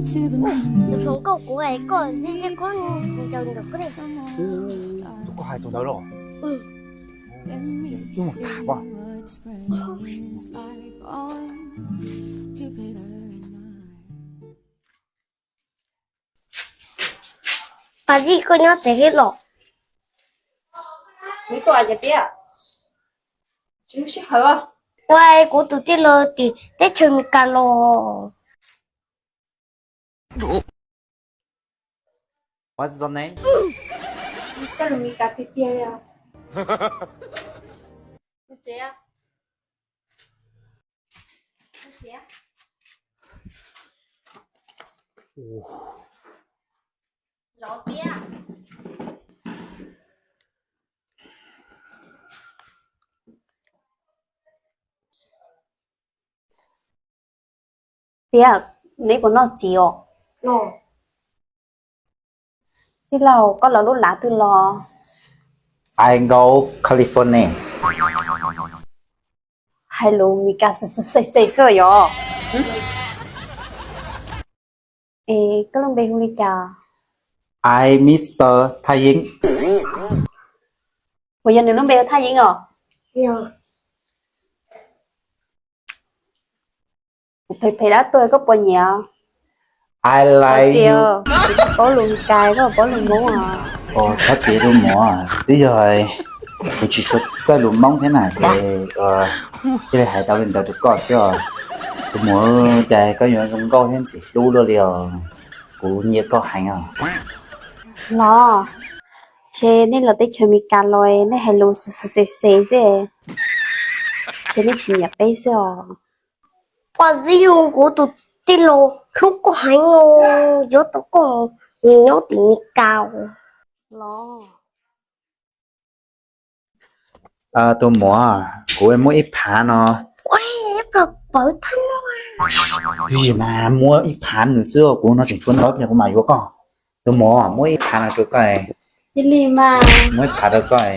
Tus hluas nkauj kuv es koj ntsej ntsej koj ncaws ncaws koj ne. Tus koj hais tus ntawd los? Wb mus tham pom. Pab Zib, koj nyob tsev thiab los? Ua, kuv tus tij laug tim teb chaws Amelikas los. Tiag, neb puas noj txiv os? Tij laug, koj los lub lav twg los? I go California. Hais lus Meskas xwb xwb xwb yog. Es koj lub npe hu li cas? I Mister Thaj Yeeb. Puas yog nws lub npe hu Thaj Yeeb os? Kuv phem phem dab tuag, koj puas nyiam? I like you. Paub lus Meskas, koj paub lus Hmoob os? Thov txim tus muam, twb yog kuv tsis tshua txawj lus Hmoob thiab na ces thiaj li hais tau li ntawd rau koj xwb os. Tus muam, cas koj yuav zoo nkauj thiab ntxim hlub luaj li os. Kuv nyiam koj heev os. Los, ntshe nej los teb chaws Amelikas los nej hais lus xwb xwb xwb xwb xwb, ntshe nej tsis nyiam peb xwb os. Pab Zib, kuv tus tij laug hlub koj heev, yuav tau koj mus nyob tim Amelikas los. Tus muam, kuv muaj ib phav no. Ua, pawv thaj no. Mas muab ib phav nws xwb, kuv no tseem tshuav ntau pliag kuv mam yuav koj. Tus muam, muab ib phav no rau koj. Muab ib phav rau koj,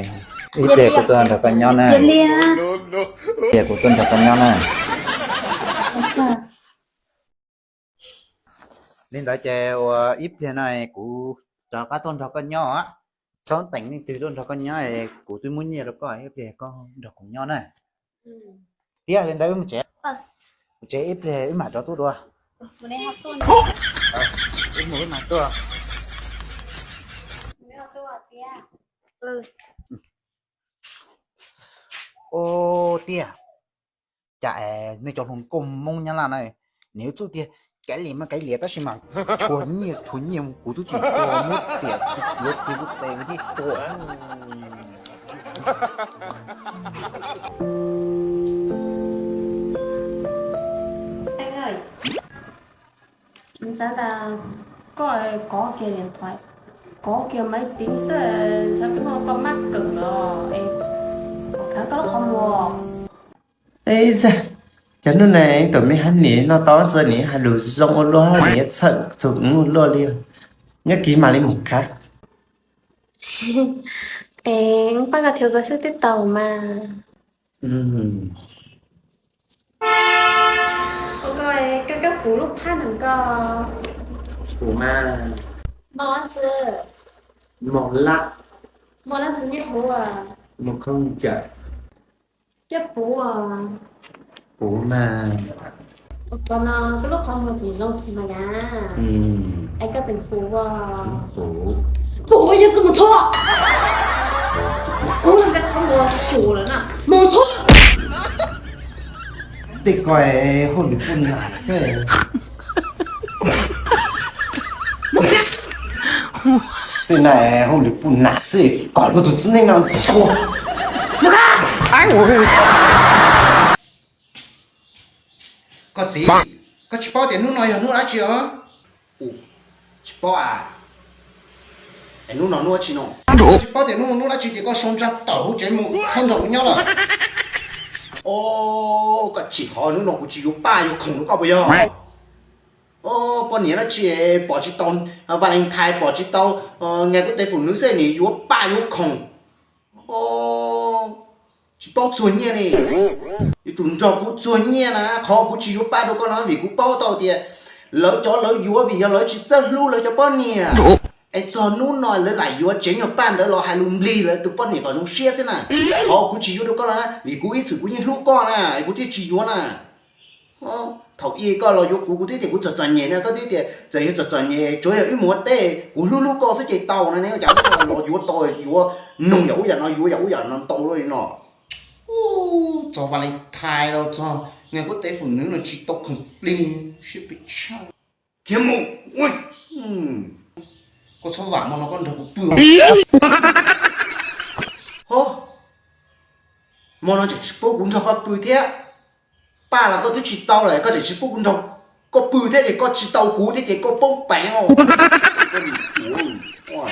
ib pliag kuv tuaj nrog koj nyob na. Ib pliag kuv tuaj nrog koj nyob na. Li ntawd ces ua ib pliag no kuv rov qab tuaj nrog koj nyob, txhob teem leej twg tuaj nrog koj nyob, kuv twb muab nyiaj rau koj, ib pliag koj nrog kuv nyob na. Tiag, li ntawd wb mus tsev, mus tsev ib pliag wb mam rov tuaj dua. Wb mus wb mam tuaj. Ua tiag, cas nej cov hluas nkauj Hmoob Nyab Laj na, nws yuav txuj tiag, kav liam mas kav liam tab sis mas tshuav nyiaj tshuav nyiaj kuv twb tsis tua, muab txiav txiav txiav kuv tes kuv thiaj tua. Ntxav tas koj kov kiag điện thoại, kov kiag máy tính xwb, ntxav peb no koj mab kawm los es khav koj lub qhov muag. Ej, cas hnub no tus me hab nim no tau ntxawg nim hais lus zoo ua luaj, nim txhawm txug ua luaj li. Nyob kis mam li mus khav. Es pab koj thiếu gia sư tiếp tục mà. Ua koj, koj puv lub phab ntawm koj. Puv mas. Mos lab. Mos lab ntxwg nyob huv. Mos khooj cawm. Coj puv. Puv mas. Ua koj no koj lub qhov muag tseem zoo kawg mas yom. Es koj tseem puv os. Puv. Puv yog tsis mus txhua. Kuv los ntawm qhov muag su lawm na, mus txhua. Tej ko hauj lwm puj nam xwb. Tej na hauj lwm puj nam xwb, kom luag tus txiv neej no txhua. Koj txiv, koj tsis paub tias hnub no yog hnub dab tsi os? Tsis paub a? Es hnub no hnub dab tsi no? Tsis paub tias hnub no hnub dab tsi ces koj sau ntsa tawm hauv tsev mus, txhob nrog kuv nyob lawm. O, koj chim qhov hnub no kuv tsis yuav paj yuav khoom rau koj puas yog? O, poj niam dab tsi pom tsis tau Valentine, pom tsis tau ngày quốc tế phụ nữ xwb nim yuav paj yuav khoom. O, tsis paub txuag nyiaj li. Yuav tsum nrog kuv txuag nyiaj na, qhov kuv tsis yuav paj rau koj no vim kuv paub tau tias Lawv cov lawv yuav vim yog lawv tsis txawj hlub lawv cov poj niam. Es txog hnub no lawv lam yuav tsev nyuag paj ntawd los hais lus nplig lawv tus poj niam kom zoo siab thiab na. Qhov kuv tsis yuav rau koj na, vim kuv ib txwm kuv yeej hlub koj na, kuv thiaj tsis yuav na. Thaum ub koj los yuav kuv, kuv twb tias kuv txom txom nyem na, koj twb tias txawm yuav txom txom nyem tsuav yog wb mus ua teb kuv hlub hlub koj xwb ces tau na, ne cas los yuav tau, yuav noog yam ub yam no, yuav yam ub yam no ntau li no. Txog Valentine los txog, nag kuj teb fum nwv no tsis tau khoom plig, siab phem tshaj. Khiav mus. Koj txhob vam, hmo no koj nrog kuv pw. Ho, hmo no tseem tsis pub kuv nrog koj pw thiab. Paj los koj twb tsis tau lawm, koj tseem tsis pub kuv nrog koj pw thiab ces koj tsis tau kuv thiab ces koj poob peev os. Koj nim cuav.